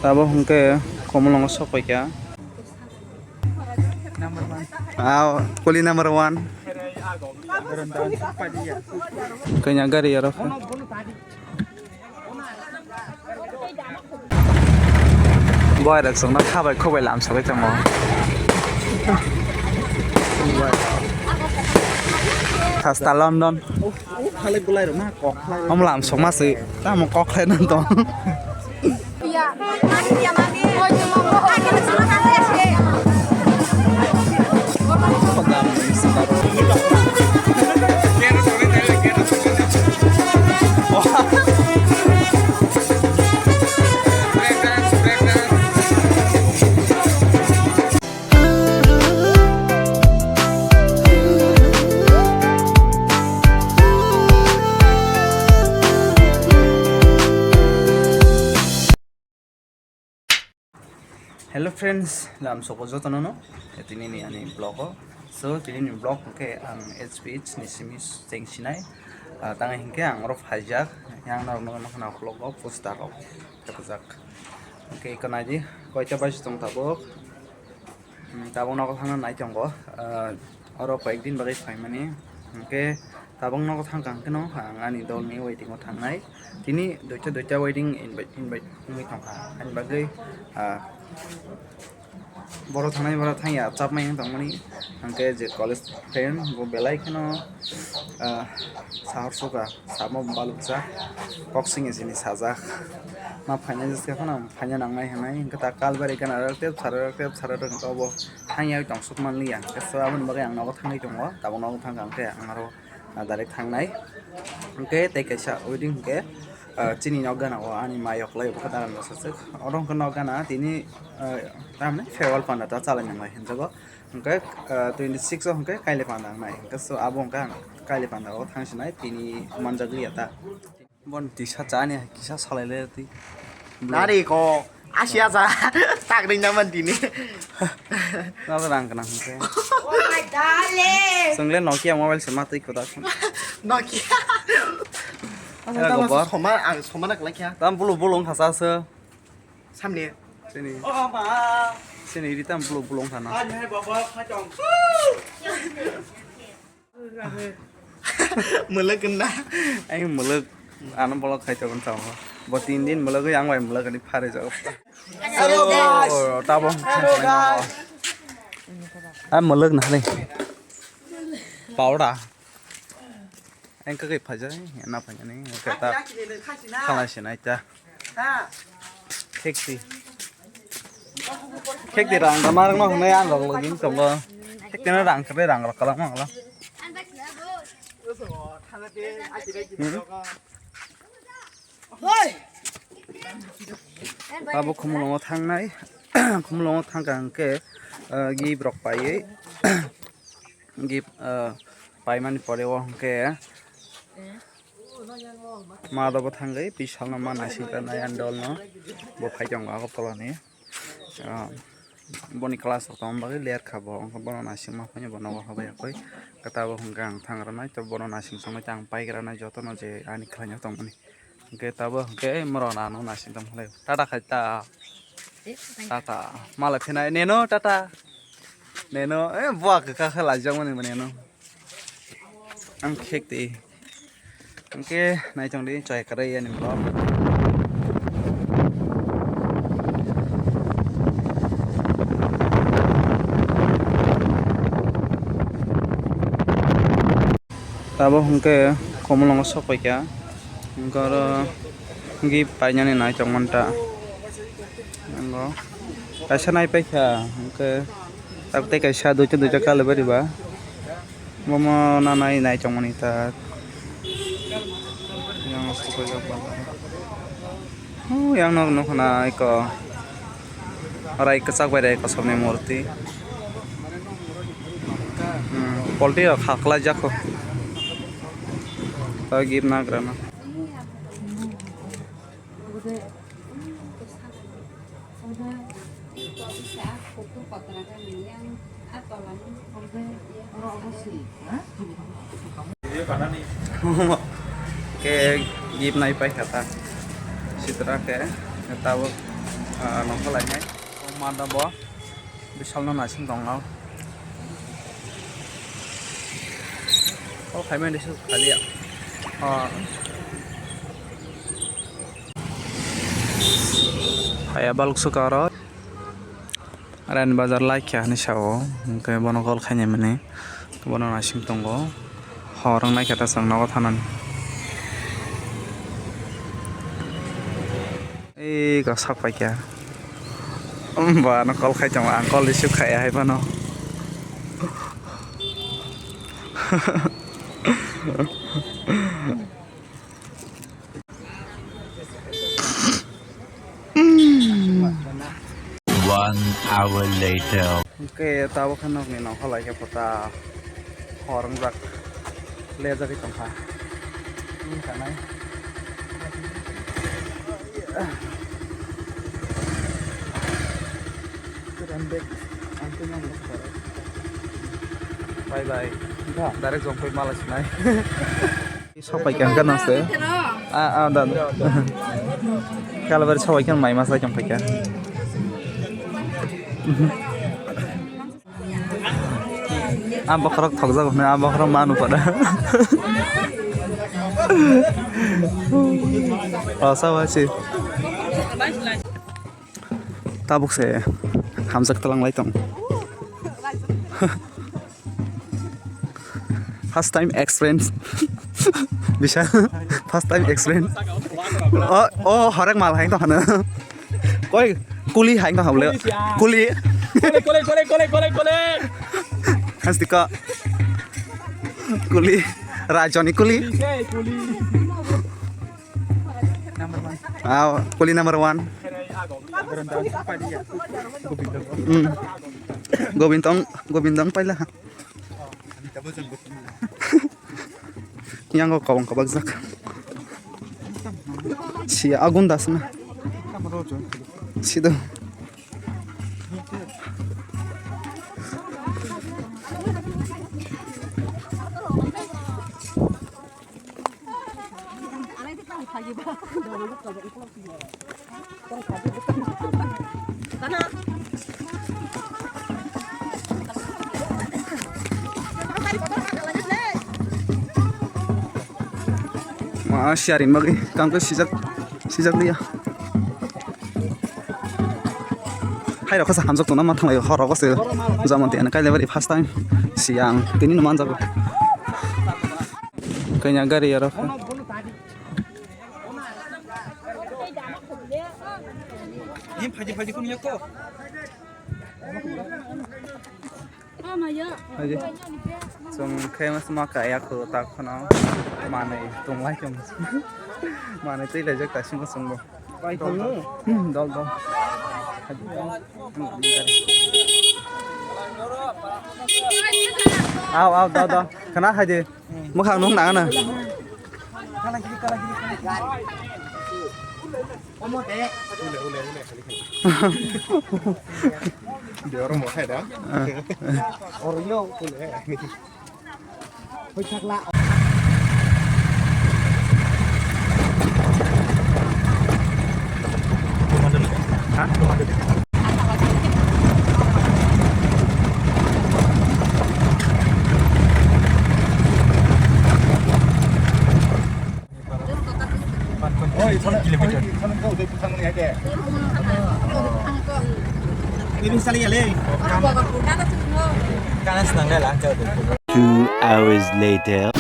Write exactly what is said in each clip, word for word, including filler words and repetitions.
Tabuk hwnkhe Komolongo sok paikha. Ah, kuli number one. Kanya gari aro. Boy rok chwngno khabai khubai lamsogwi tongo. Hasta London. Omo lamsokma se tamo kok khlai nang tong. Hello friends, lamsoko jotono no tini ni ani vlog o. So tini ni vlog hwnkhe ang H P H ni simi cheng sinai. Ah, tang hinkhe ang oro phaijak, yang norok no nokha vlog o poster rok thepajak. Hwnkhe eko naidi koita baji tong tabuk. Hmm, tabuk nogo thangna nai tongo. Ah, oro koyek din bagwi phaimani. Hwnkhe tabuk nogo thangkha hwnkhe no ang ani dolni waiting o thangnai. Tini duita duita waiting invite invite wngwi tongkha. Ani bagwi, ah, boro thangnai boro thangya chapmai wng tongmani. Hwnkhe je college friend bo belai kheno, ah, sahor sukha. Samo balukjak, kok singye sini sajak. Ma phainai jesa phano phaina nangnai hinwi, hwnkhe ta kalbari gana rwk tep sara rwk tep sara rwk hwnkhe obo thangyawi tongsuk manliya. Hwnkhe so aboni bagwi ang nogo thangwi tongo, tabuk nogo thangkha hwnkhe ang aro, ah, direct thangnai. Hwnkhe tei kaisa waiting hwnkhe, ah, chini nok gana o ani mayok lai bokhe dalan bwsajwk. Oro hwnkhe nok gana tini, ah, tamni farewell panda ta chalai nanglai hinjago. Hwnkhe, ah, twenty six o hwnkhe kaile panda wngnai. Hwnkhe so abo hwnkhe ang kaile panda o thang sinai tini manjak liya ta. Bon tisa chani hai kisa salai le twi. Nari ko asia cha tak ring naman tini. Nalo rang kana hwnkhe. Oh my darling. Chwngle Nokia mobile se ma twi kwdak. Nokia. Era gobor. Soma ang soma nak laikya. Tam bulu bulu wngkha sa se. Samni. Sini. Oh, ma. Sini iri tam buluk bulung sana. Ani hai baba khaitong. Muluk kena. Ai muluk. Ano bolok khaitong tamo. Bo tin din muluk yang bai muluk ni phare jago. Hello, guys. Tabo. Hello, guys. Ah, muluk na ni. Paura. Engka khe phaijak, na phainani, engka ta khalai se nai ta. Khekti. Khekti rang da marang no hwnwi ang rok login tongo. Khekti no rang khe rang rok kalang mang la. Hmm? Abo khumulwngo thangnai, khumulwngo thangkha hwnkhe, ah, gift rok paiwi, gift, ah, paimani pore o hwnkhe, ma dobo thangwi bisalno ma naisingkha nai ani dolno bo phai tongo Agartala ni. Ah, boni class rok tongma bagwi ler kha bo, wngkha bono naisingma phai bo nogo habai yakwi. Khe tabuk hwnkhe ang thang rwnai, tei bono naising songwi tei ang paigranai jotono je ani khlaina tongmani. Hwnkhe tabuk hwnkhe morok nano naising tongkha lai. Tata khai ta. Tata. Malai phinai neno tata. Neno, eh, buwa kwkha khe laijakmani bo neno. Ang khek twi. Hwnkhe naitong di choi kwrwi yani vlog. Tabuk hwnkhe Komolongo sok paikha, hwnkhe oro gift painani naitongmani ta. Kaisa naipaikha, hwnkhe tak tei kaisa duita duita kalibari ba. Bomo nanai naitongmani ta. Yang supaijak ba. Oh, yang nok nukho na eko. Rai kwchak bai rai kosom ni murti. Hmm, polti rok khaklai jakho. Ta gift nagra no. Ke gift nai pai kha ta. Sitra ke tabuk, ah, nongkhor lai nai. Mada bo. Bisalno naising tongno. O khaimani se khaliya. O. Haya baluk suka oro. Rain bazar laikha hinwi sao. Hwnkhe bono call khainai mani. Bono naising tongo. Hor wng naikha ta chwng nogo thanani. Ei, kok sak paikha. Ba, ano call khai tongo, ang call receive khaiya hai phano. One hour later. Hwnkhe tabuk khe nokni nokha lai khe pota hor wngjak, lejagwi tongkha. Wng tanai. Bye bye. Direct jongpoi mala sinai. Sopai khe ang gana se. Ah, ah, da, da. Kalabari sopai khe mai masa khe paikha. Ah, bokhorok thokjak hwnwi, ah, bokhorok manu pada. Oh, sawa si. Tabuk se hamjak talang lai tong. First time experience. Bisa first time experience. Oh, oh, horek mal hain to hana. Koi kuli hain to hamle. Kuli. Kole, kole, kole, kole, kole, kole. Hastika. Kuli. Rajoni kuli. Kuli, kuli. Ah, kuli number one. Hmm. Gobindong, Gobindong paila. Yang kok kawang kabak jak. Si agun das na. Sido. Ma sharing bagwi kangkhe sijak, sijak liya. Hai rok kasa hamjak tongna ma thanglai horo kose jamon tiyani kailabari first time siyang tini no manjago. Kanya gari aro. Ni phaji phaji kun yako. Haji. Chwng khe ma kaya khu tak phano manwi tonglai chwng. Manwi twi laijak ta simo chwngbo. Pai tongo. Hmm, dol dol. Aw aw dol dol. Khana haji. Mwkhang nung nang na. Oro mo khai da. Oro yo. Hoichakla. Ha? Kilometer. Ini salah ya, Le. Kanas nang lela. Two hours later.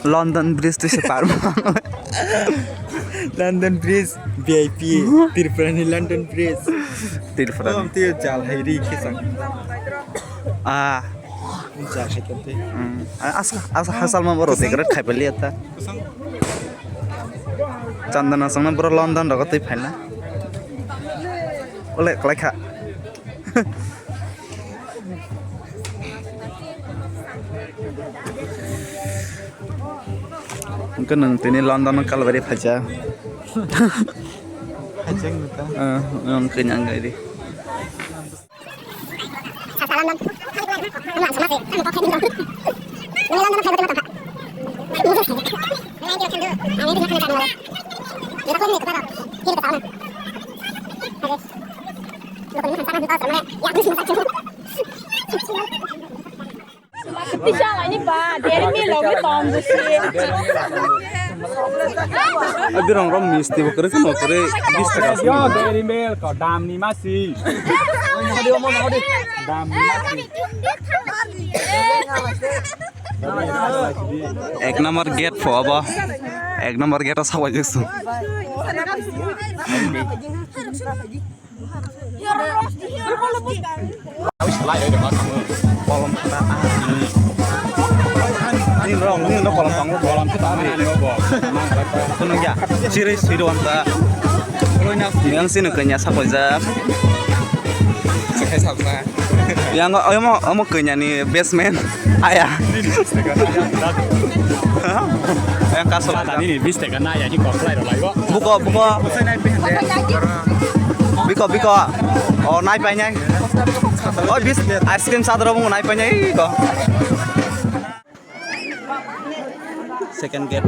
London Bridge twi se par. London Bridge V I P. Tripura ni London Bridge. Tripura ni. Twi jal hai ri khe sang. Ah. Hmm. Asa, asa hasalma borok decorate khai pailia ta. Chandana songna borok London rogo twi phaina. Ole, kwlai kha. Hwnkhe nwng tini London kalbari phaijak. Phaijak nwng ta? Ah, nwng kanya wngkha di. Tisa laini ba, deri mi logi tong busi. Birong rom misti bo kwrwi kheno kwrwi bis taka. Yo, deri milk, dam ni masi. Dam ni masi. Ek number gate pho abo. Ek number gate o sabai joksu. Kolom kata ah. Ni rong, ni rong kolom tong. Kolom kata ni. Kono ya. Siri siri wanta. Yang sini kenya sapoja. Yang omo omo kenya ni basement. Aya. Yang kasol. Tani ni bis teka na ya ni kok lai ro lai bo. Buko, buko. Biko, biko. Oh, nai pai nai. Oh, bis ice cream sadro bungo nai pai nai ko. Second gate.